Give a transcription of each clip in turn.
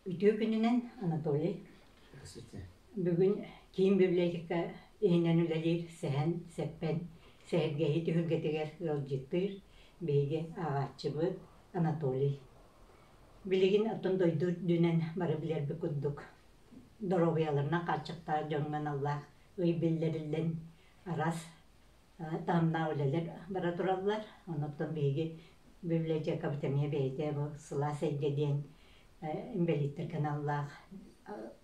Үтүө күнүнэн, Анатолий. Здравствуйте. Бүгүн киин библиотека иһинэн үлэлиир Сэһэн Сэппэн сэһэргэһии түһүлгэтигэр ыалдьыттыыр биһиги ааҕааччыбыт Анатолий. Билигин оттон дойду үрдүнэн бары билэрбит курдук доруобуйаларынан хааччахтаах дьоҥҥо аналлаах ый биллэриллэн араас таһымнаах үлэлэр бара тураллар. Оннуттан биһиги библиотекабыт эмиэ бэйэтэ бу «Сылаас эйгэ» диэн инбэлииттэргэ аналлаах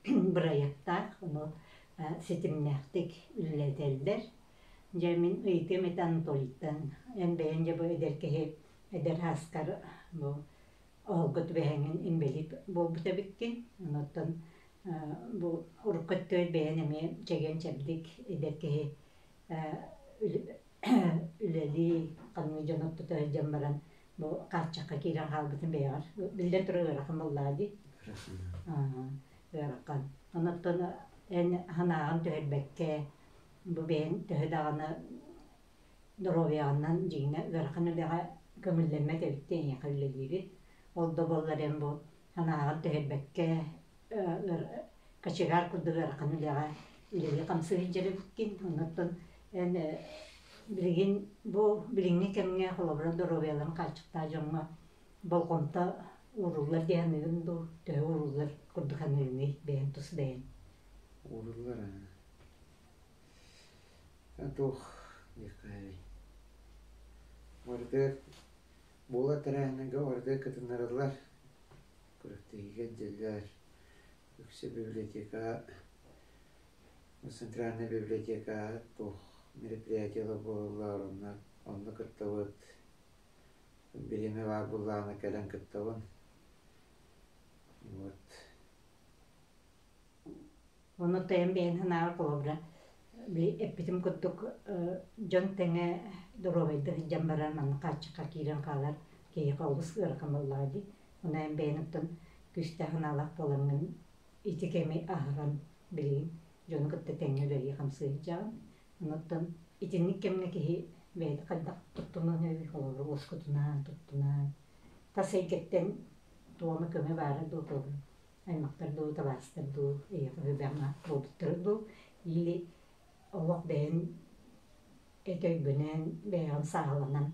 бырайыактаах, ону ситимнээхтик үлэлэтэллэр. Дьэ, мин ыйытыам этэ Анатолийтан, эн бэйэҥ дьэ бу эдэр киһи эдэр ааскар бу оһолго түбэһэҥҥин инбэлиит буолбут эбиккин. Онуттан бу урукку өттүгэр бэйэн эмиэ чэгиэн-чэбдик эдэр киһи үлэлии, ханнык дьон ортото сылдьан баран бу хааччахха киирэн хаалбытын бэйэҕэр биллэн турар ыарахан буоллаҕа дии. Ыарахан. Онон эн санааҕын түһэрбэккэ бу бэйэҥ төһө даҕаны доруобуйаҕынан дьиҥнэ ыарахан үлэҕэ көҥүллэммэт эбит дии эйиэхэ үлэлиири. Ол да буоллар эн бу санааҕын түһэрбэккэ кочегар курдук ыарахан үлэҕэ үлэлии-хамсыы сылдьар эбиккин. Оннуттан эн билигин бу билиҥҥи кэмҥэ холобура доруобуйаларын хааччахтаах дьоҥҥо болҕомто ууруллар дии саныыгын дуу, төһө ууруллар курдук саныыгыный бэйэҥ тус бэйэҥ? Ууруллар аа. Туох диэххэ Барытыгар буолар тэрээһиннэргэ барытыгар кытыннараллар. Күрэхтэһиигэ илдьэллэр. Үксэ библиотека, центральная библиотека туох мероприятиелар буолаллар, онно, онно кыттабыт. Бириэмэ баар буоллаҕына кэлэн кыттабын. Вот. Ону тойон бэйэн санааҕар холобура били эппитим курдук дьон тэҥэ доруобайдык сылдьан баран манна хааччахха киирэн хаалар киһиэхэ олус ыарахан буоллаҕа дии. Ону эн бэйэн оттон күүстээх санаалаах буолаҥҥын ити кэми аһаран билигин дьону кытта тэҥҥэ үлэлии-хамсыы сылдьаҕын. Онуттан итинник кэмҥэ киһи бэйэтэ хайдах туттунуон өй холобура уоскутунан, туттунан тас эйгэттэн туома көмө баара дуу холобура аймахтар дуу, табаарыстар дуу, эйиэхэ үһүбэҕэ буолбуттара дуу или олох бэйэн эт өйгүнэн, бэйэҕин сааһыланан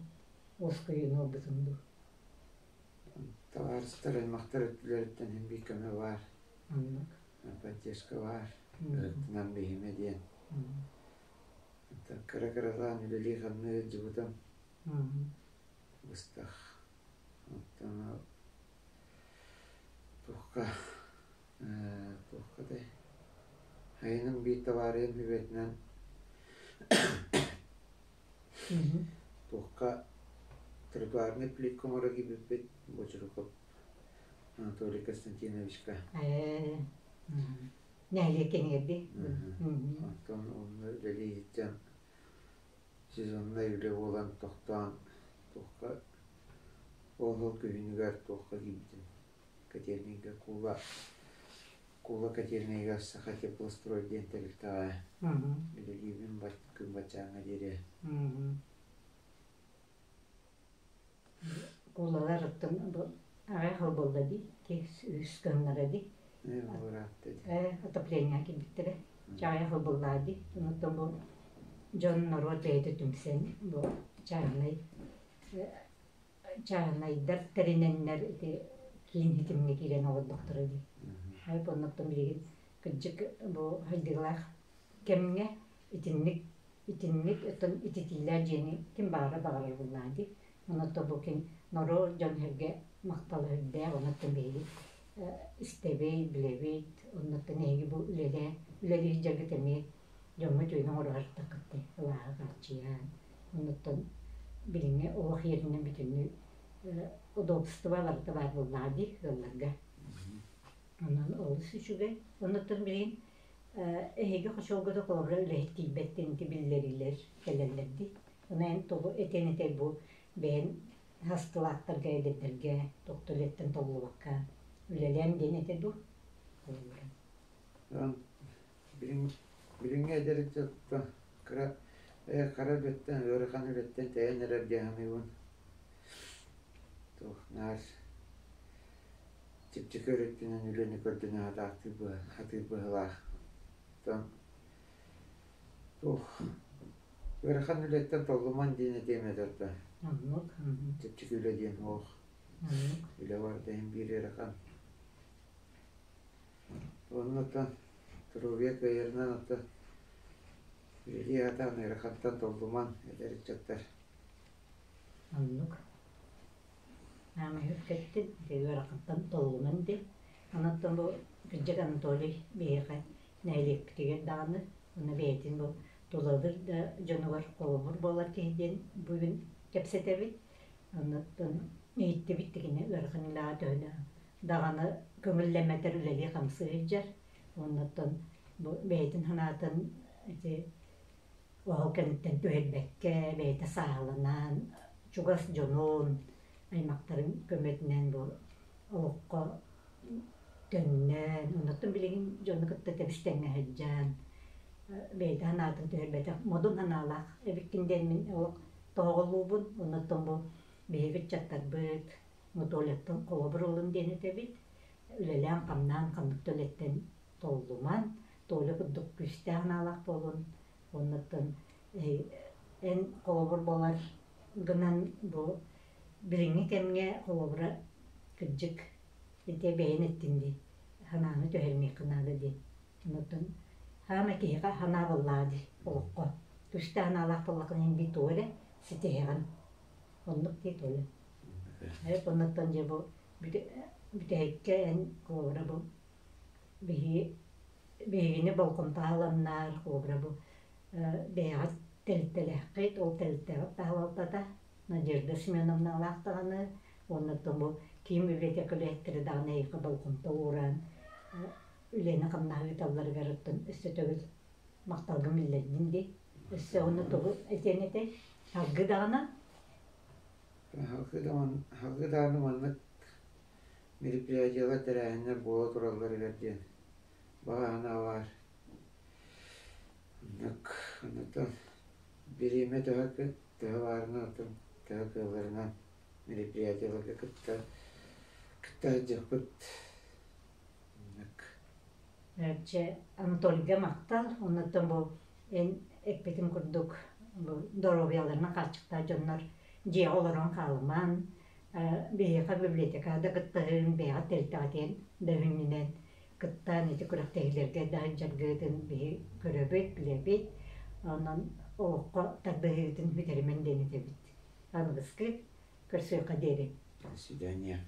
уоскуйууну ылбытыҥ дуу? Табаарыстар, аймахтар өттүлэриттэн син биир көмө баар. Оннук. Поддержка баар. Ыһыктынан биһимэ диэн. Кыра-кыралаан үлэлии-хамныы сылдьыбытым. Быстах. Оттон туохха туохха этэй айаным биир табаарыйым сүбэтинэн туохха тротуарнай плитка оҥоро киирбиппит Бочуруков Анатолий Константиновичка Нэһилиэк кэҥиэрди. Онтон онно үлэлии сылдьан сезоннай үлэ буолан тохтоон туохха ол сыл күһүнүгэр туохха киирбитим котельнайга Кула Кула котельнайыгар Саха теплострой диэн тэрилтэҕэ үлэлиибин күн баччааҥҥа диэри. Кулалар оттон бу аҕай холболло дии, үһүс кыһыннара дии. Ыраатта дии. Отопление киирбиттэрэ. Чаҕайа холболлаа дии. Онуттан бу дьон норуот бэйэтэ түмсэн бу чааһынай чааһынайдар тэринэннэр ити киин ситимҥэ киирэн олордохторо дии. Айып оннуктан билигин кырдьык бу хайдыылаах кэмҥэ итинник итинник оттон ититиилээх дьиэни ким баҕара баҕарар буоллаҕа дии. Онон бу ким норуот дьон-сэргэ махтала үрдээх, онон биһиги истэбит, билэбит, оннуттан эһиги бу үлэлээ үлэлиир дьаргыт эмиэ дьоҥҥо үтүөнү оҥоро сырыттаххыт ылааһы хааччыйан, оннуттан билиҥҥи олох иэринэн бүтүннүү удобство барыта баар буоллаҕа дии ыалларга. Онон олус үчүгэй. Оннуттан билигин эһиги хочолго да холобура үлэһит тиийбэт диэн ити биллэриилэр кэлэллэр дии. Ону эн тугу этиэн этэй бу бэйэн һаскылаахтарга, эдэрдэргэ туох да үлэттэн толлубакка үлэлээн диэн этэ дуу? Холобура. Билиҥҥи эдэр ыччаттан кыра хара үлэттэн, ыарахан үлэттэн тэйэн эрэр дии саныыбын. Туох наар Чэпчэки өрүттүнэн үлэни көрдөнө сатаахтыыр сатыыр быһыылаах. Оттон туох ыарахан үлэттэн толлуман диэн этиэм этэ да. Оннук. Чэпчэки үлэ диэн суох. Оннук. Үлэ барыта иһин биир ыарахан. Уонна оттон доруобуйа кыайарынан оттон үлэлии сатаан ыарахантан толлуман эдэр ыччаттар. Оннук. Аамайыт кэттин, ыарахантан толлуман диэн. Онон бу кырдьык Анатолий биһиэхэ нэһилиэкпитигэр даҕаны уонна бэйэтин бу тулалыыр да дьонугар холобур буолар киһи диэн бүгүн кэпсэтэбит. Оннуттан иһиттибит кини ыарахан үлэҕэ төһөнө даҕаны көҥүллэммэтэр үлэлии-хамсыы сылдьар. Оннуттан бу бэйэтин санаатын ити Ол кэнниттэн түһэрбэккэ, бэйэтэ сааһыланан, чугас дьонун, аймахтарын көмөтүнэн бу олоххо төннөн, оннуттан билигин дьону кытта тэбис-тэҥҥэ сылдьан, бэйэтэ санаатын түһэрбэтэх модун санаалаах эбиккин диэн мин олох тоһоҕолуубун. Оннуттан бу биһиги ыччаттарбыт Анатолийтан холобур ылын диэн этэбит. Үлэлээн-хамнаан ханнык да үлэттэн толлуман, Толя курдук күүстээх санаалаах буолун. Оннуттан эн холобур буолар гынан бу билиҥҥи кэмҥэ холобура кырдьык ити бэйэн эттин дии санааны түһэримиэххэ наада диэн. Оннуттан хаама киһиэхэ санаа буоллаҕа дии олоххо. Күүстээх санаалаах буоллаххына эн дии тугу эрэ ситиһэҕин. Оннук дии Толя. Оннуттан дьэ бу бүтэһиккэ эн холобура бу биһиги биһигини болҕомтоҕо ыланнар, холобура бу бэйэҕит тэрилтэлээххит, ол тэрилтэҕит таһалалтата Надежда Семеновналаах даҕаны уонна оттон бу киин библиотека үлэһиттэрэ даҕаны эйиэхэ болҕомто ууран үлэни-хамнаһы ыыталларыгар оттон өссө төгүл махталгын биллэрдин дии. Өссө уонна тугу этиэҥ этэй? Салгыы даҕаны? Салгыы даҕаны маннык мероприятиелар, тэрээһиннэр буола туралларыгар диэн баҕа санаа баар. Оннук, оннуктан бириэмэ төһө төһө баарынан, оттон төһө кыалларынан мероприятиеларга кытта кытта сылдьыахпыт. Оннук. Чэ, Анатольга махтал. Оннуттан бу эн эппитин курдук бу доруобуйаларынан хааччахтаах дьоннор дьиэҕэ олорон хаалымаан, биһиэхэ библиотекаҕа да кыттаһын, бэйэҕит тэрилтэҕитин да үһүннүнэн кыттан ити күрэхтэһиилэргэ да сылдьаргытын биһи көрөбүт, билэбит. Онон олоххо тардыһыытын бүтэримэн диэн этэбит. Аныгыскы көрсүөххэ диэри. До свидания.